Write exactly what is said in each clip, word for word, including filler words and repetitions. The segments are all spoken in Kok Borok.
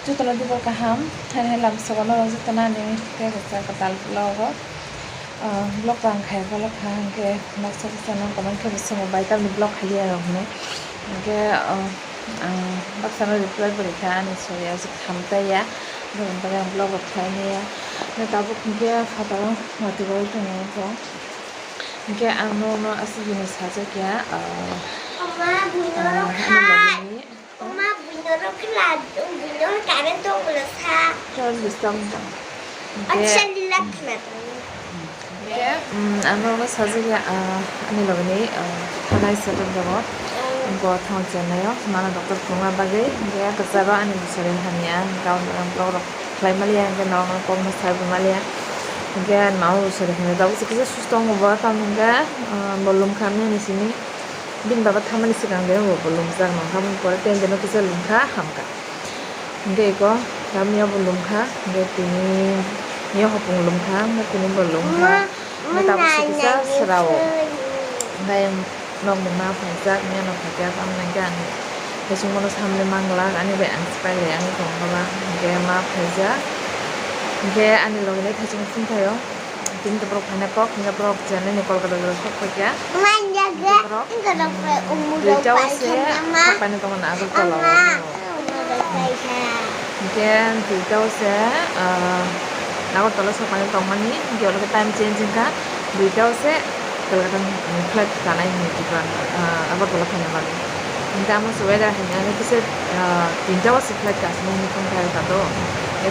Jotono dibor kaham, hai hai lam sogono jotono ani tei kaisa kwtal vlog o, ah, vlog rang khai vlog kha hwnkhe baksa baksa no comment khe bo swngo bai tamni vlog khai liya rok hinwi. Hwnkhe, ah, ang baksa no reply bo rikha ani sori aswk tham taiya, bini bagwi ang vlog bo khlai maya. Hwnkhe tabuk hwnkhe phataro watwi bagwi tongo bo. Hwnkhe ang norokno aswk bini sajak ya, ah, ah, ani logi ni. Oma, buino rok khela, buino current tong bwla sa. Current bwskango tong. Acha, lila khela tong. Hwnkhe, mm, ang norokno sajak ya, ah, ani logi ni, ah, thanai se tong jago. Bo thang chenai o, mano doctor phunukna bagwi. Hwnkhe kwcharo ani bwsari hamya, hwnkhe ang vlog rok khlai maliya, hwnkhe norokno kokno sai bo maliya. Hwnkhe mama bwsari hamya, tabuk se kisa susto wngo bo, tamo hwnkhe, ah, bo lum kha mani simi. Bini baba thamani swkang de bo, bo lumjak nang kha, bini pore tei de no kisa lum kha, ham kha. Hwnkhe eko tamya bo lum kha, hwnkhe tini miya hopung lum kha, hwnkhe tini bo lum kha. Hwnkhe tabuk se kisa srao. Hwnkhe nok ni ma phaijak, miya no phaikha, tamni hwnkhe ang thaisingmo no samle manglak, ani bai ang swpailaui ang tong kha ba, hwnkhe ma phaijak. Hwnkhe ani logi nai thaising phung thaio. Tini to borok phaina kok, hwnkhe borok chenani Kolkata jora sok paikha. Borok, duita o se sok paina tongmani Agartala o. Hwnkhe duita o se, ah, Agartala sok paina tongmani, hwnkhe oro khe time change wngkha. Duita o se Kolkata ni flight kanai hinwi Tripura, ah, Agartala phaina bagwi. Hwnkhe amo se weather hai wngkha kisa, ah, tinta o se flight kasmani phone khai kha to.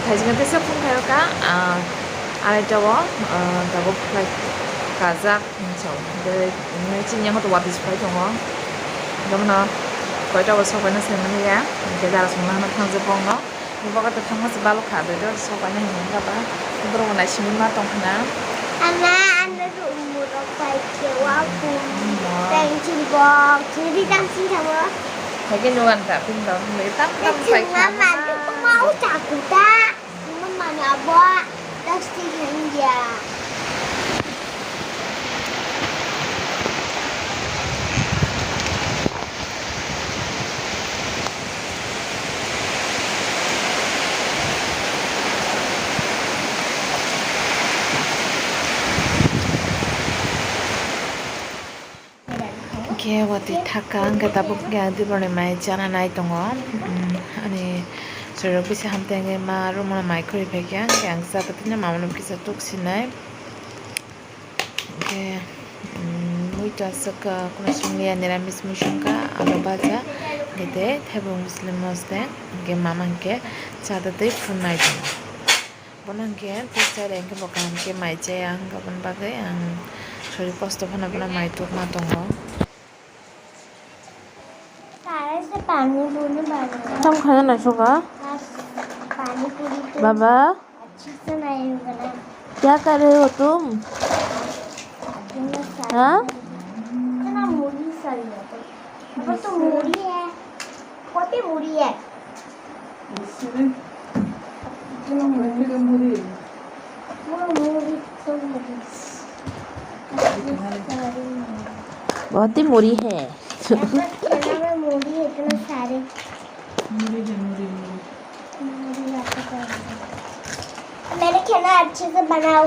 Thaising khe tesa phone khai kha, ah, Araita o, ah, tabuk flight kajak hinwi sao. Hwnkhe chini yango to watwi se phai tongo. Hwnkhe bono koita o sok paina sai manya, hwnkhe dara songna hwnna thangjak bo wngno. Bo khe to thangma se balo kha, doito sok paina hinwi wngkha ba. Borok bo naisingwi ma tong khna. Ama, ano rw umurok pai khe wa bum. Thank you, bok. Chiri tang sing thago. Hai khe nuan ta, pin ba, tam tam pai kha. Mama, ma o chakuta. Mama ni abo plastic hindia. Hwnkhe watwi thaka hwnkhe tabuk hwnkhe ang diborni mai chana nai tongo. Ani sorirok bisi hamtwi hwnkhe ma room o mai khuri phaikha, hwnkhe ang cha kwthwino mamano kisa tuk sinai. Hwnkhe, muitu aswk, ah, kheno songlia, niramis mui songkha, alu bhaja, hwnkhe tei thaibung bwsli mosdeng, hwnkhe mama hwnkhe cha da tei phunai tongo. Bono hwnkhe tei chari hwnkhe bo kaham khe mai chaya hwnkha, aboni bagwi ang sori kosto phano bono mai tubuma tongo. Tamo khana naisukha? Baba? Kya kar rahe ho tum? Ha? Apa to muri hai? Kote muri hai? Muri to muri. बहुत ही मुरी है। यहाँ पर खेलना में मुरी है, इतना सारे। मुरी है, मुरी, मुरी। मुरी यहाँ पे कर दो। मैंने खेलना अच्छे से बनाओ।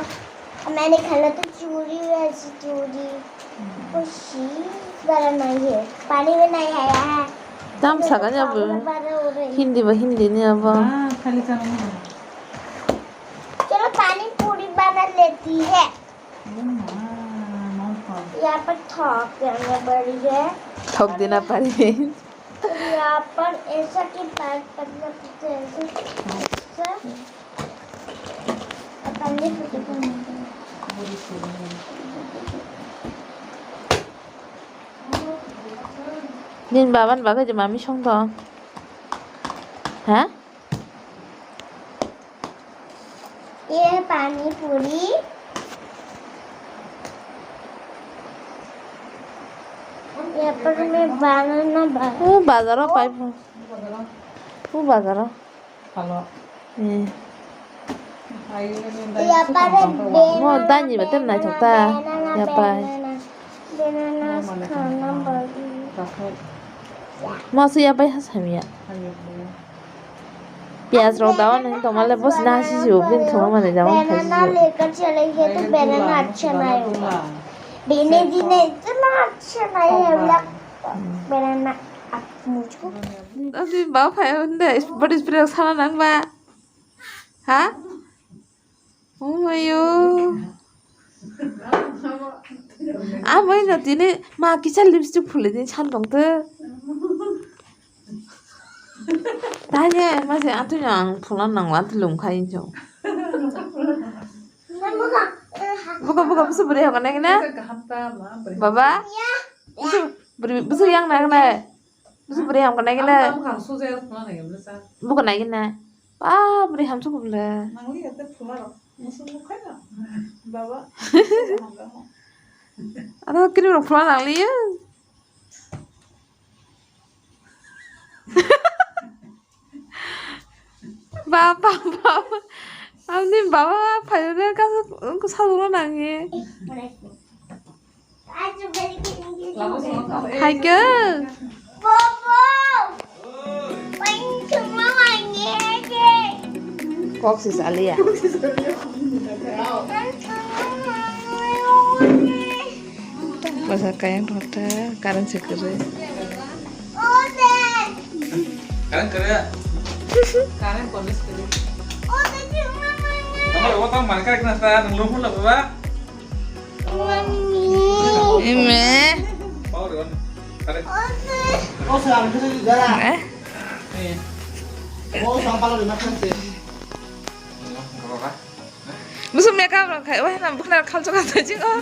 मैंने खेला तो चोरी वैसी चोरी। कुछ चीज बड़ा नहीं है। पानी में नहीं आया है। Tam sakani abo. Hindi ba Hindi ni abo. Ah, khali chana ni. चलो पानी पूरी बना लेती है। यहाँ पर थोक देना पड़ी है। थोक देना पड़ी है। यहाँ पर ऐसा कि पैर पतला पतला ऐसे, ऐसा। और पहले से देखो नहीं। Nini baba ni bagwi je mami song tong? Ha? ये पानी पूरी, ये पर मैं बनाना बा- ओ बाजारो पाइप। ओ बाजारो। Hello. ए। यहाँ पर एक बेना, बेना, बेना, बेना। Bananas खाना बड़ी। Masa ya pai has hamya. Piyaj rok dawa nang tongmale bosi na si si ubin thoma mane dawa khai si. Banana lekha chale he to banana acha nahi hoga. Bene dine itna acha nahi hai hoga. Banana mujhko. Abhi ba phai hunde body spray sana nang ba. Ha? Oh mayo. Amai no tini ma kisa lipstick phulwi din san tong te. Tanya ma se atu no ang phulna nang la tulung khai jo. Buka buka busu beri hokane kena. Baba. Busu beri busu yang na kena. Busu beri hokane kena. Buka na kena. Ba beri hamsu kumle. Nangli ate phularo. Musu mukhai na. Baba. Ano kini rok phulna nangli. Baba baba. Ani baba phai ne ka sa dong nangli. Hai ke? Kok si saliya. Masa kayang thota, karan sekere. Karan kere. Karan kones kere. Kamar wa tang man karak nasta nang lumpun la baba. Ime. Eh? Musu makeup rok khai, wah, nang bukhna khalchok khalchok jingo.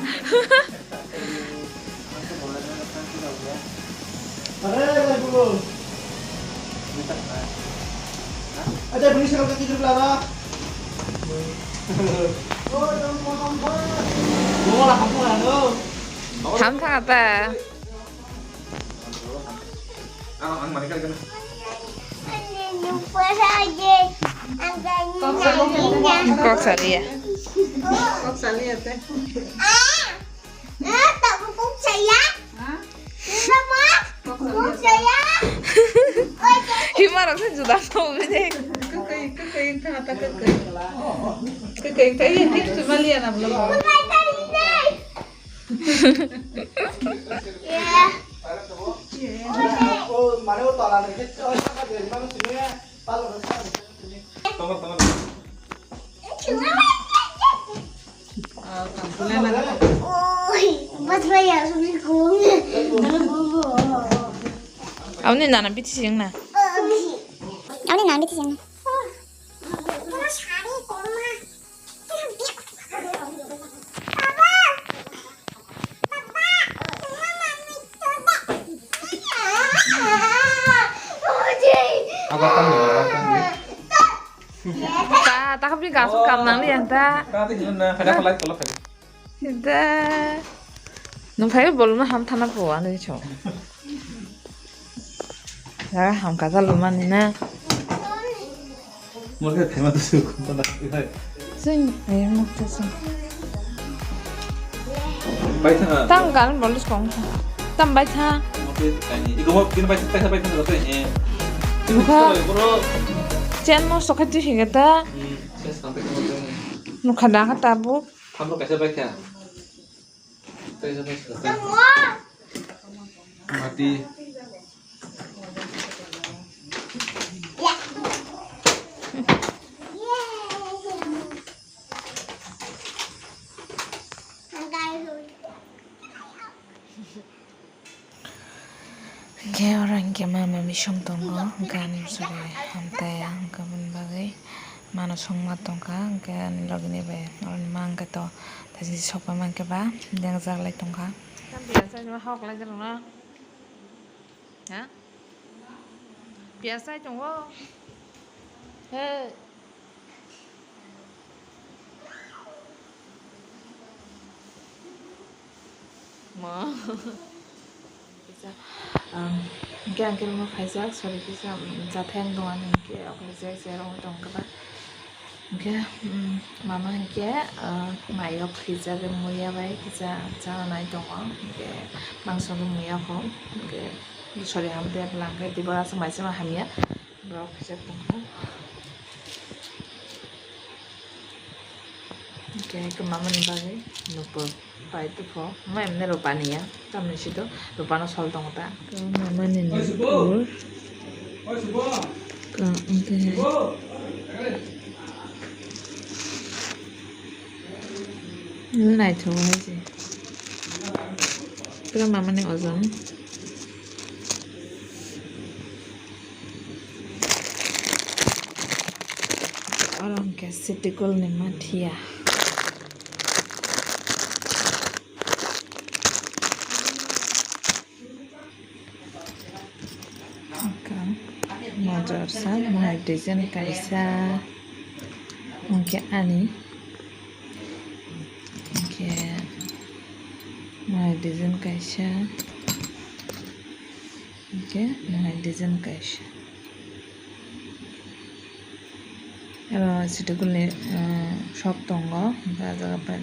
Ham thang ata. Kok salia. Kok salia te. Hima rok se juda tong bini. Kakai, kakai, wngkha ta kakai. Kakai, kakai, wngkha ta kakai. Aboni nana biti sing na. Aboni nana biti sing na. Aba tang ni, aba tang ni. Ta, ta kami gas kam nang liya ta. Ta ti hilang na, kada pelai tolak kali. Sida. Nung phai bol na ham thana po ani chong. Ya ham kaza lo mani na. Mor khe thema tu su ko na hai. Sing, eh, mo tu sing. Bai tha. Tang kan bol skong tha. Tam bai tha. Mo tu tani. Iko mo kin bai tha, bai tha, bai tha, bai tha. Nukha. Chen mo sokai tu hinga ta. Hmm, ses kan pe ko. Nukha na ka tabu. Thamro kaisa bai kha. Tei jano saka. Mati. Hwnkhe oro hwnkhe mama misong tongo, hwnkhe ani bwswk bai hamtaiya, hwnkhe aboni bagwi mano songma tongkha, hwnkhe ani logini bai oroni ma hwnkhe to thaising sokma hwnkhe ba dengjak lai tongkha. Piyas chai tongo. Ha? Piyas chai tongo. Hey. Mo. Um, hwnkhe ang khe room-o phaijak, sorry kisa, um, jathai ang dongani hwnkhe, okle je je rong tong khe ba. Hwnkhe, um, mama hwnkhe, uh, maiyok khaijak muya bai kisa chana nai tongo, hwnkhe mangso no muya kho, hwnkhe sorry hamtwi bwla hwnkhe tei borok aswk mai se ma hamya, borok khaijak tongkha. Khe mamani bagwi nupur pai tupho. Mamani rupani ya. Tamni sido rupano sol tongo ta. Mamani nupur. Ka, oke. Naithogo hai se. Pura mamani ojon. Oro hwnkhe City Gold ni mathiya. Wngkha mojor sa, mohai design kaisa, hwnkhe ani, hwnkhe mohai design kaisa, hwnkhe mohai design kaisa. Aro City Gold ni, ah, shop tongo, hwnkhe ah jaga bai.